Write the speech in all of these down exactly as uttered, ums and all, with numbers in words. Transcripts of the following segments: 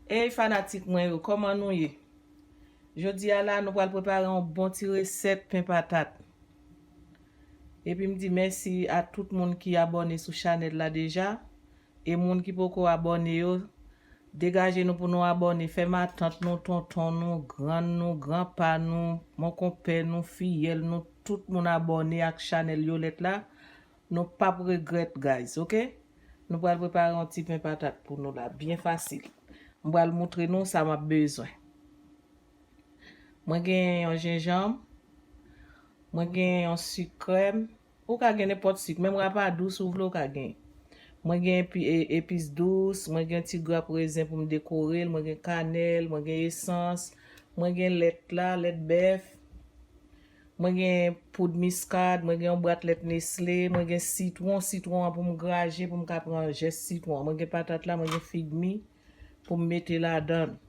Ey fanatik mwen yo, kòman nou ye? Jodi a la, nou pral prepare yon bon ti resèt pen patat. Epi m di mèsi a tout moun ki abòne sou chanèl la deja. E moun ki poko abòne yo, degaje nou pou nou abòne. Fè matant nou, tonton nou, grann nou, granpa nou, monkonpè nou, fiyèl nou, tout moun abòne ak chanèl Yolette la. Nou p ap regrèt, guys, oke? Nou pral prepare yon ti pen patat pou nou la, byen fasil. M pral moutre nou sa m ap bezwen. Mwen gen yon jenjanm, mwen gen yon sik krèm. Ou ka gen nenpòt sik, menm rapadous ou vle ou ka gen. Mwen gen epi, e, epis dous, mwen gen ti grap rezen pou m dekore l, mwen gen kanèl, mwen gen esans, mwen gen lèt la, lèt bèf, mwen gen poud miskad, mwen gen yon bwat lèt Nestlé, mwen gen sitwon, sitwon an pou m graje, pou m ka pran jès sitwon an. Mwen gen patat la, mwen gen fig mi pou m mete ladan l.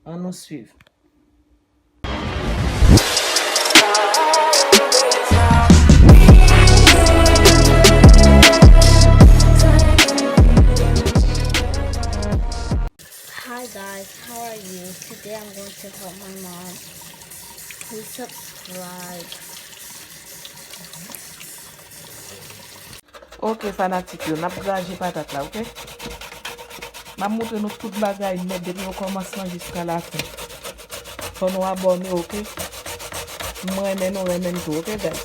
Ann nou swiv. Hi guys, how are you? Today I'm going to help my mom. Please subscribe. Oke fanatik yo, n ap graje patat la, oke? M ap moutre nou tout bagay nèt depi okòmansman jiska lafen. Fò nou abòne, oke? M renmen nou, renmen m tou, oke guys?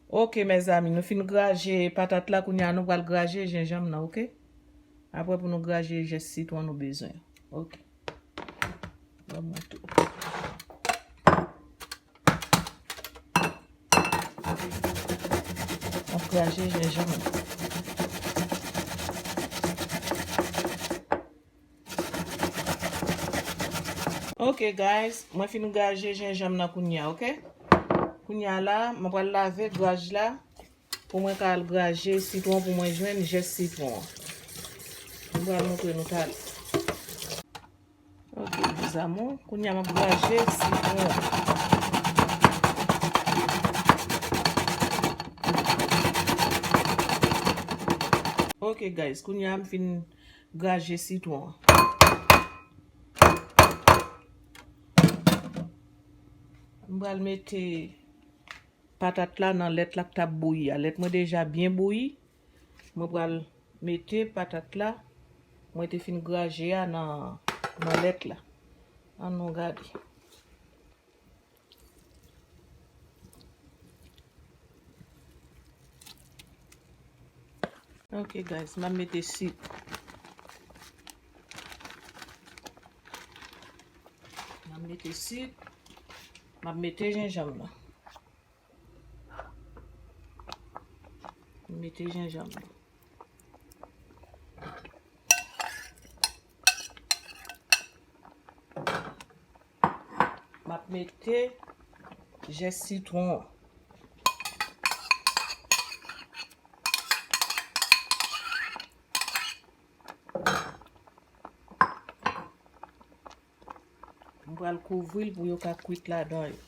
Oke mezanmi, nou fin graje patat la, kounye a nou pral graje jenjanm nan, oke? Apre pou nou graje jès sitwon nou bezwen. Oke. Ban mwen tou. Ankouraje jenjanm nan. Ok guys, mwen fin graje jenjanm nan kounye a, ok? Kounye a la, mwen pral lave graj la. Pou mwen ka al graje sitwon pou mwen jwenn jès sitwon an. Mwen pral montre nou talè. Ok, mes amours, kounye a m ap graje sitwon an. Ok guys, kounye a m fin graje sitwon an. M pral mete patat la nan lèt la k t ap bouyi a. Lèt mwen deja byen bouyi. Mwen pral mete patat la mwen te fin graje a nan, nan lèt la. Ann nou gade. Ok guys, m ap mete sik. M ap mete sik. M ap mete jenjanm nan. M mete jenjanm nan. M ap mete jès sitwon an. M pral kouvri l pou yo ka kwit ladan yo.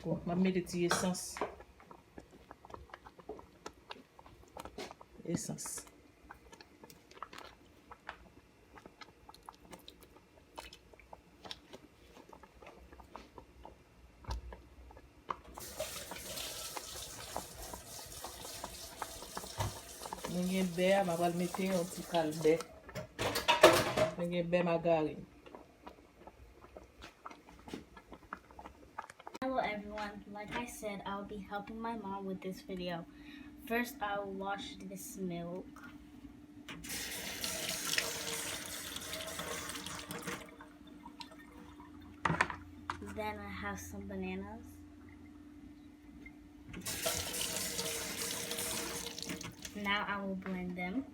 Bon, m ap mete ti esans. Esans. Mwen gen bè a, m a pral mete yon ti kal bè. Mwen gen bè magarin. Hello everyone, like I said, I'll be helping my mom with this video. First, I'll wash this milk. Then I have some bananas. Now I will blend them.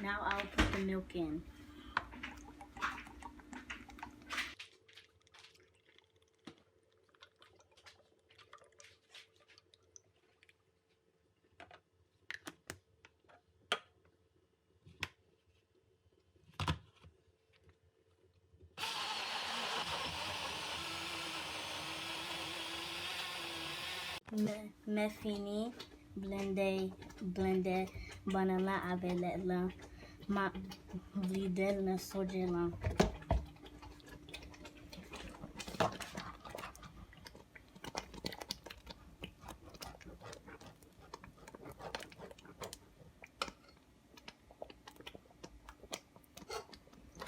Now I'll put the milk in. Mè, mè fini blende, blende bannann lan avè lèt lan. M ap vide l nan sodje lan.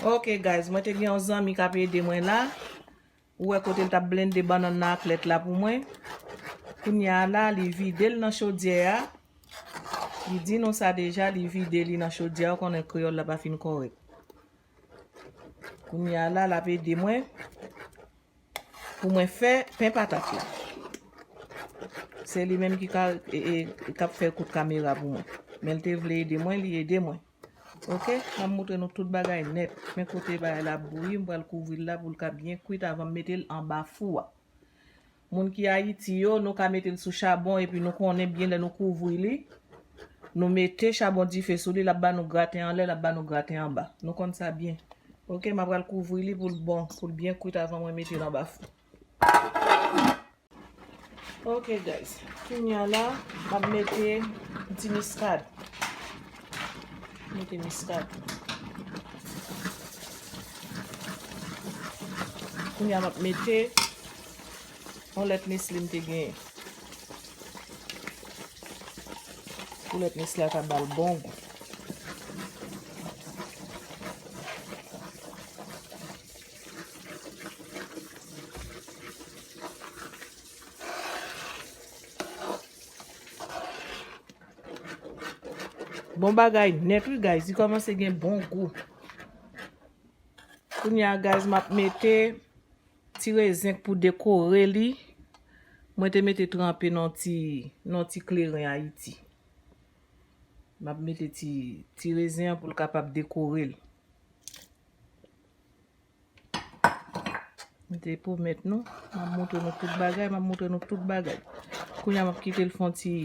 Ok, guys, mwen te gen yon zanmi k ap ede mwen la. Ou wè kote l t ap blende bannann nan ak lèt la pou mwen. Kounye a la, li vide l nan chodyè a. Li di nou sa deja, li vide li nan chodyè a, ou konnen kreyòl la pa fin kòrèk. Kounye a la, l ap ede mwen pou mwen fè pen patat la. Se li menm ki ka, e, e, k ap fè kout kamera pou mwen. Men l te vle ede mwen, li ede mwen. Ok, m ap moutre nou tout bagay nèt. Men kote bagay la ap bouyi, m pral kouvri l la pou l ka byen kwit avan m mete l anba fou a. Moun ki Ayiti yo, nou ka mete l sou chabon epi nou konnen byen lè nou kouvri li. Nou mete chabon dife sou li, l ap ba nou graten anlè, l ap ba nou graten anba. Nou konn sa byen. Ok, m ap pral kouvri li pou l bon, pou l byen kwit avan mwen mete l anba fou. Ok, guys. Kounye a la, m ap mete ti miskad. Mete miskad. Kounye a, m ap mete yon lèt Nestle m te genyen. Pou lèt Nestle a ka ba l bon gou. Bon bagay nèt wi, guys. Li kòmanse gen bon gou. Kounye a, guys, m ap mete ti rezen pou dekore li. Mwen te mete tranpe nan ti, nan ti kleren Ayiti. M ap mete ti, ti rezen an pou l kapab dekore l. Mwen te pwomèt nou, m ap montre nou tout bagay, m ap montre nou tout bagay. Kounye a, m ap kite l fè yon ti,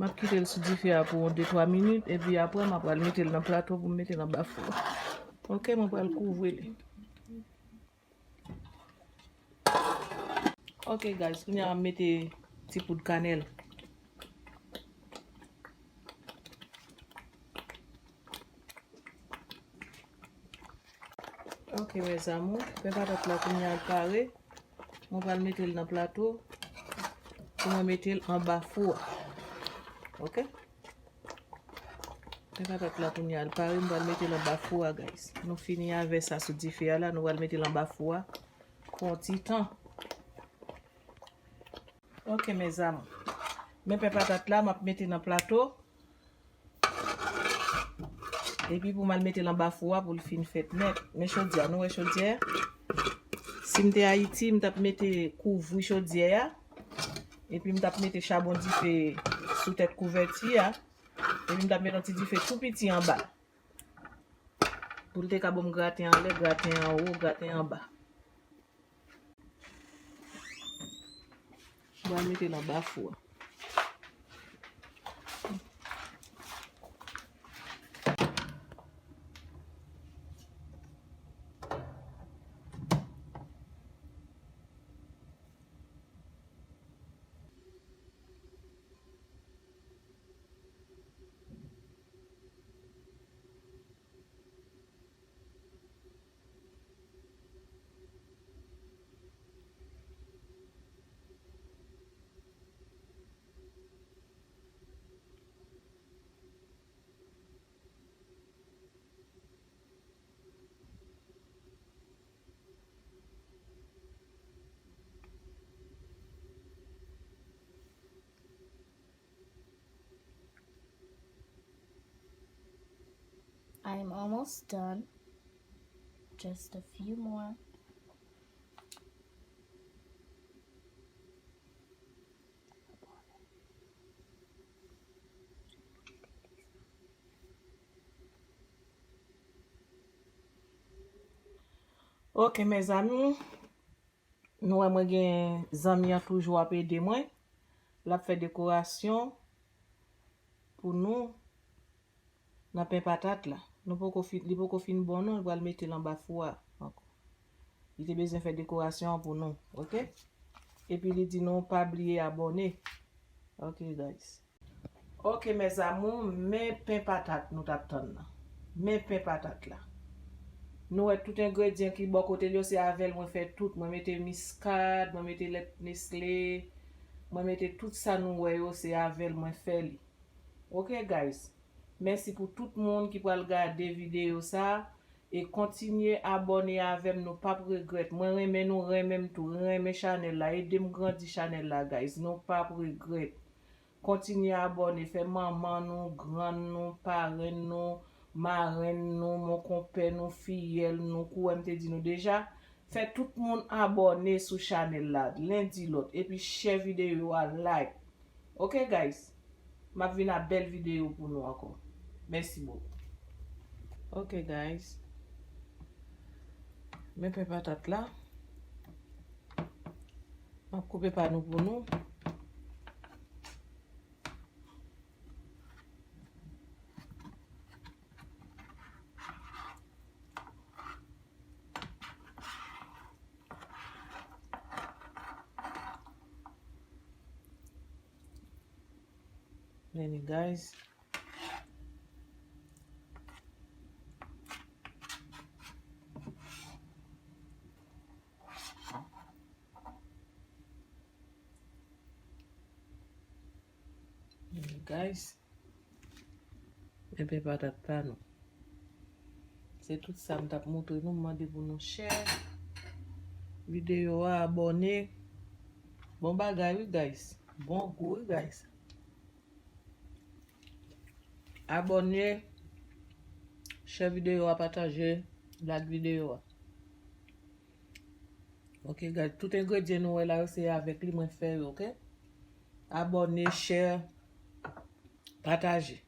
m ap kite l sou dife a pou yon de twa minit, epi apre, m ap pral mete l nan plato pou m mete l anba fou a. Ok, mwen pral kouvri li. Ok, guys, kounye a, m ap mete ti poud kanèl. Ok, mes amours, pen patat la kounye a pare. Mwen pral mete l nan plato pou mwen mete l anba fou a. Ok? Pen patat la kounye a pare, mwen pral mete l anba fou a, guys. Nou fini avè sa sou dife a la, nou pral mete l anba fou a pou yon ti tan. Ok, mes amours. Men pen patat la, m ap mete nan plato. Epi pou m al mete l anba fou a pou l fin fèt nèt. Men chodyè a, nou wè chodyè a? Si m te Ayiti, m t ap mete kouvri chodyè a. Epi m t ap mete chabon dife sou tèt kouvèti a. Epi m t ap mete yon ti dife tou piti anba. Pou l te ka ban m graten anlè, graten anwo, graten anba. Mwen mete l anba fou a. I'm almost done. Just a few more. Ok, mezanmi, nou wè mwen gen zanmi an toujou ap ede mwen. L ap fè dekorasyon pou nou nan pen patat la. Nou poko fin, li poko fin bon non, li pral mete l anba fou a ankò. Li te bezwen fè dekorasyon an pou nou, ok? Epi li di nou pa bliye abòne. Ok, guys. Ok, mes amours, men pen patat nou t ap tann nan. Men pen patat la. Nou wè tout engredyan ki bò kote l yo, se avè l mwen fè tout. Mwen mete miskad, mwen mete lèt Nestlé, mwen mete tout sa nou wè yo, se avè l mwen fè li. Ok, guys. Mèsi pou tout moun ki pral gade videyo sa. E kontinye abòne avè m, nou p ap regrèt. Mwen renmen nou, renmen m tou, renmen chanèl la, ede m grandi chanèl la, guys. Nou p ap regrèt. Kontinye abòne, fè manman nou, grann nou, parenn nou, marenn nou, monkonpè nou, fiyèl nou, kouwè m te di nou deja. Fè tout moun abòne sou chanèl la, len di lòt, epi share videyo a, like. Ok, guys? M ap vin ak bèl videyo pou nou ankò. Mèsi bokou. Ok, guys. Men pen patat la. M ap koupe pa nou pou nou. Men li, guys. Men li, guys. Men pen patat pa nou. Se tout sa m t ap montre nou. M mande pou nou share videyo a, abòne. Bon bagay, wi, guys. Bon gou, wi, guys. Abòne, share videyo a, pataje, like videyo a. Ok, guys, tout engredyan nou wè la yo, se avèk li mwen fè yo, ok? Abòne, share, pataje.